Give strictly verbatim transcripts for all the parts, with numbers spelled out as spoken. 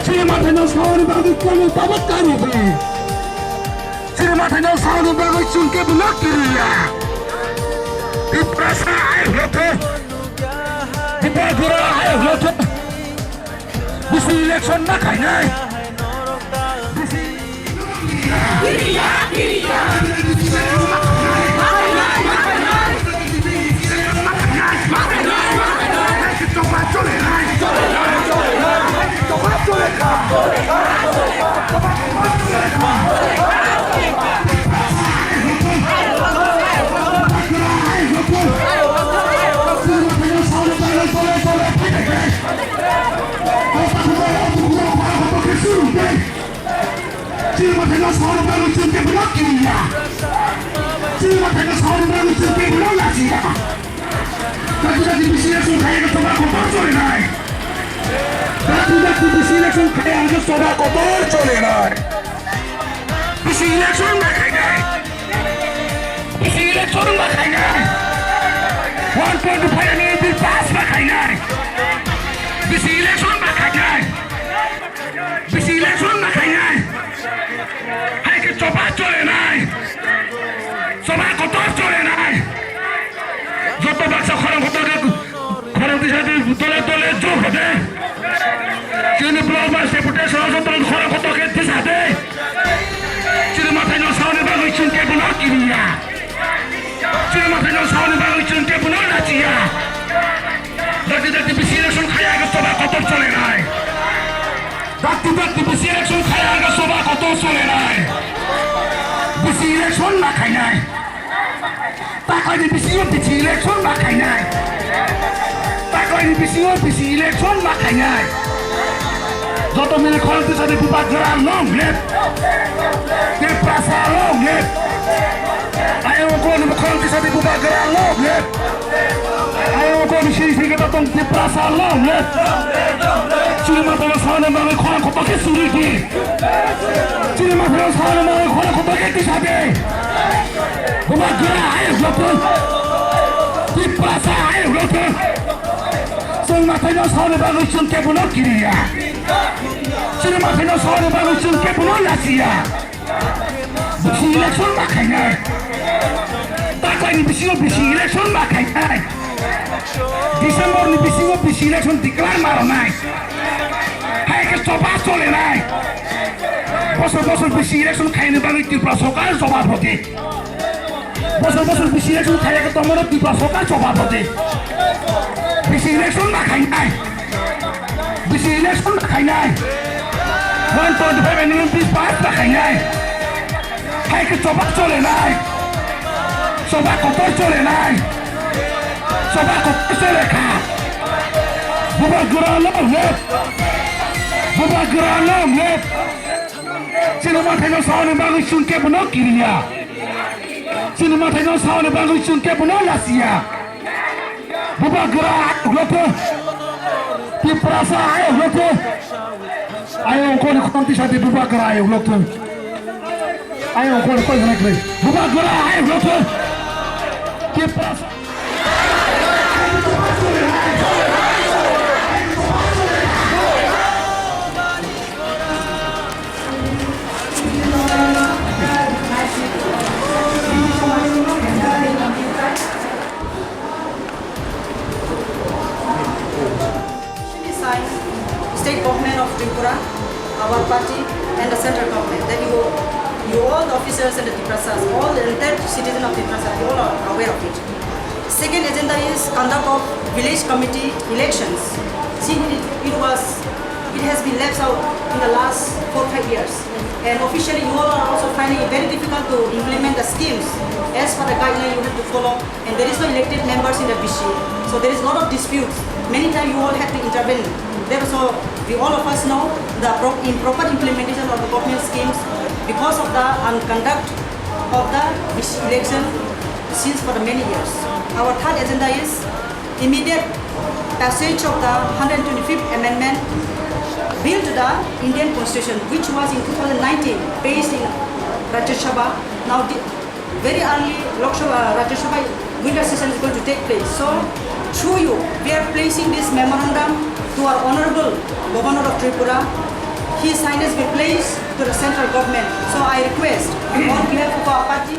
Chini mathai no sawi bagwi kunu tabuk kari di. Chini mathai no sawi bagwi chwng kebo no kiriya. Tiprasa ayuk lotho. Tipra gura ayuk lotho. Bisi election ma khainai. Chini mathai no sawi bagwi chwng kebo no kiriya. Chini mathai no sawi bagwi chwng kebo no lachiya. Dati dati bisi election khaya khe choba kotor cholinai. Dati dati bisi election khaya khe choba kotor cholinai. Bisi election ma khainai. Bisi election ma khainai. One point five ni bill pass ma khainai. Bisi election ma khainai. Bisi election ma khainai. Hai khe choba cholinai. Choba kotor cholinai. Joto baksa khorang kotor khe khorang tisa di dole dole jok hode. Chini block mas deputation joto khorang kotor khe tisa de. Chini mathai no sawi bagwi chwng kebo no kiriya. Chini mathai no sawi bagwi chwng kebo no lachiya. Dakti dakti bisi election khaya khe choba kotor cholinai. Dakti dakti bisi election khaya khe choba kotor cholinai. Bisi election ma khainai. Taklaini bisingo bisi election ma khainai. Taklaini bisingo bisi election ma khainai. Joto mili khorang tisani bubagra long live. Tiprasa long live. Ayang ukloni khorang tisani bubagra long live. Ayang ukloni siri siri kata tong Tiprasa long live. Chini mathai no sawi bagwi khorang kotor khe suri di. Chini mathai no sawi bagwi khorang kotor khe tisa de. Bubagra ayuk lotho. Tiprasa ayuk lotho. Chwng mathai no sawi bagwi chwng kebo no kiriya. Chini mathai no sawi bagwi chwng kebo no lachiya. Bisi election ma khainai. Taklaini bisingo bisi election ma khainai. December ni bisingo bisi election declare ma rwnai. Hai khe choba cholinai. Bosor bosor bisi election khaini bagwi Tripura sorkar jobab hote. Bosor bosor bisi election khaiya khe tongmano Tripura sorkar jobab hote. Bisi election ma khainai. Bisi election ma khainai. One twenty five amendment bill pass ma khainai. Hai khe choba chole nai. Choba kotor chole nai. Choba kotor chole kha. Bubagra long live. Bubagra long live. Chini mathaino saoni bagwi chwng kebono kiriya. Chini mathaino saoni bagwi chwng kebono lasiya. Bubagra ayok lotho. Tiprasa ayok lotho. Ayok ongkoni khorang tisa di Bubagra ayok lotho. Ayok ongkoni koi hwnai kwrwi. Bubagra ayok lotho. Tiprasa. Officially signed, state government of Tripura, our party, and the central government. Then you, you all the officers and the Tiprasas, all the entire citizen of Tiprasa, you all are aware of it. Second agenda is conduct of village committee elections. See, it, it was, it has been left out in the last four, five years. And officially, you all are also finding it very difficult to implement the schemes. As per the guideline, you have to follow, and there is no elected members in the B C A. So there is a lot of disputes. Many times you all have to intervene. Therefore, we, all of us know the pro-, improper implementation of the government schemes because of the unconduct of the B C A election since for the many years. Our third agenda is immediate passage of the hundred twenty-fifth Amendment Bill to the Indian Constitution, which was in two thousand nineteen passed in Rajya Sabha. Now, the, very early Lok Sabha, Rajya Sabha winter session is going to take place. So, through you, we are placing this memorandum to our Honorable Governor of Tripura. His sign has been placed to the central government. So, I request on behalf of our party,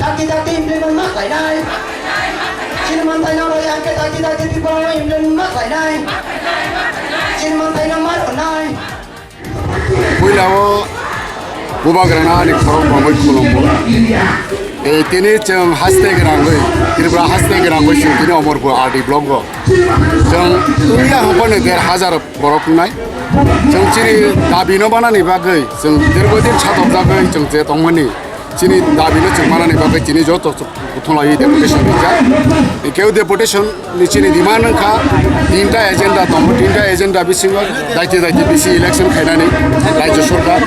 Dakti dakti implement ma khlainai. Chini manthai no rw yang khe dakti dakti Tripura no implement ma khlainai. Chini manthai no ma rwnai. Puila o Bubagrano ani khorok romwi khulumgo. E, tini chwng haste gwnangwi, Tripura haste gwnangwi chwng tini Omorpur R D block o. Chwng tungya hwnphano der hajar borok wngnai. Chwng chini dabino manani bagwi chwng dirgodin satokjagwi chwng je tongmani. Chini dabino chwng manani bagwi chini joto Kuthung lai deputation rijak. Keu deputation ni chini demand wngkha tinta agenda tongo, tinta agenda bisingo daiti daiti B C election khainani Rajya Sarkar.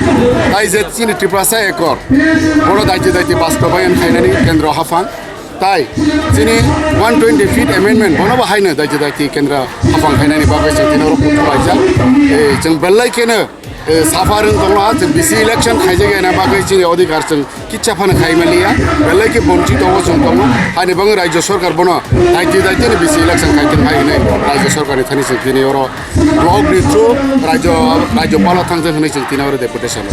Tai je chini Tiprasa Accord, bono daiti daiti bastobayan khainani Kendro Haphang. Tai chini one twenty fifth amendment, bono bo haino daiti daiti Kendro Haphang khainani bagwi chwng tini oro kuthung laijak. Eh, chwng belai kheno Eh, safa rwng tongo, ah, chwng B C election khaijak ya na bagwi chini odhikar chwng kitsa phano khai manliya, belai khe bonchit tongo chwng tongo, haini bagwi Rajya Sarkar bono daiti daiti ni B C election khai thung hai hwnwi Rajya Sarkar ni thani chwng tini oro block ni through Rajya, Rajyapal o thangjak hwnwi chwng tini oro deputation.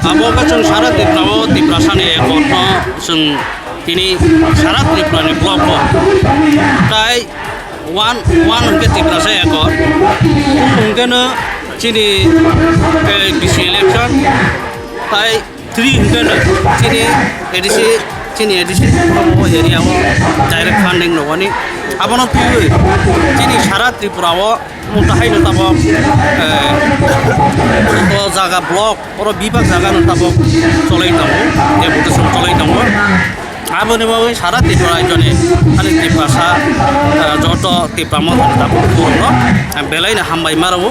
Abo wngkha chwng sara Tripura o Tiprasa ni accord no chwng tini sara Tripura ni block o tai One, one hwnkhe Tiprasa Accord, two hwnkhe no chini, eh, B C election, tai three hwnkhe no chini A D C, chini A D C area o direct funding rwani. Abono twiwi chini sara Tripura o mota haino tabok, eh, o jaga block, oro bebak jaga no tabok cholai tongo, deputation cholai tongo. Aboni bagwi sara Tripura rajyoni ani Tiprasa, eh, joto Tipra Motha ni tabuk borokno, eh, belaino hambai ma rwo.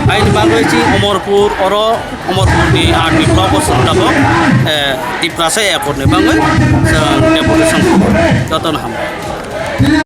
Aini bagwi chini Omorpur oro, Omorpurni R D block o chwng tabuk, eh, Tiprasa Accord ni bagwi chwng deputation jotono hambai.